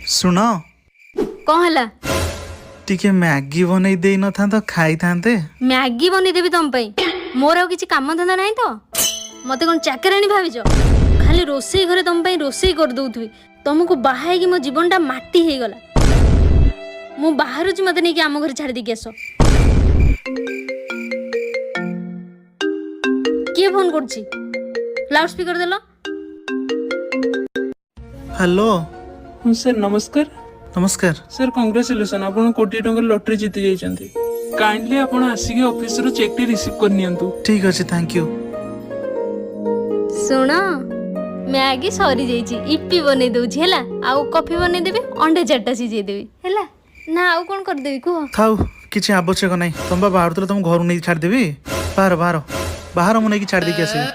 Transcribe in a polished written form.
ଶୁଣ। କ'ଣ ହେଲା? ଟିକେ ମ୍ୟାଗି ବନେଇ ଦେଇ ନଥାନ୍ତ, ଖାଇଥାନ୍ତେ। ମ୍ୟାଗି ବନେଇଦେବି ତମ ପାଇଁ? ମୋର ଆଉ କିଛି କାମ ଧନ୍ଦା ନାହିଁ ତ? ମତେ କ'ଣ ଚାକରାଣୀ ଭାବିଛ? ଖାଲି ରୋଷେଇ ଘରେ ତମ ପାଇଁ ରୋଷେଇ କରିଦଉଥିବି? ତମକୁ ବାହା ହେଇକି ମୋ ଜୀବନଟା ମାଟି ହେଇଗଲା। ମୁଁ ବାହାରୁଛି, ମତେ ନେଇକି ଆମ ଘରେ ଛାଡ଼ି ଦେଇକି ଆସ। କିଏ ଫୋନ କରୁଛି? ଲାଉଡ ସ୍ପିକର ଦେଲ। ହ୍ୟାଲୋ। ହଁ ସାର୍, ନମସ୍କାର। ନମସ୍କାର। ସାର୍, କଂଗ୍ରାଚୁଲେସନ୍, ଆପଣ କୋଟିଏ ଟଙ୍କାର ଲଟେରୀ ଜିତି ଯାଇଛନ୍ତି। କାଇଣ୍ଡଲି ଆପଣ ଆସିକି ଅଫିସରୁ ଚେକ୍ଟି ରିସିଭ୍ କରିନିଅନ୍ତୁ। ଠିକ ଅଛି, thank you. ଶୁଣ, ମ୍ୟାଗି ସରିଯାଇଛି, ଇପି ବନେଇ ଦଉଛି ହେଲା। ଆଉ କଫି ବନେଇଦେବି, ଅଣ୍ଡା ଚାରିଟା ସିଝେଇଦେବି, ହେଲା ନା? ଆଉ କ'ଣ କରିଦେବି କୁହ? ଥାଉ, କିଛି ଆବଶ୍ୟକ ନାହିଁ। ତମେ ବା ବାହାରୁଥିଲ, ତମ ଘରୁ ନେଇକି ଛାଡ଼ିଦେବି। ବାହାର, ବାହାର, ବାହାର, ମୁଁ ନେଇକି ଛାଡ଼ି ଦେଇକି ଆସିବି।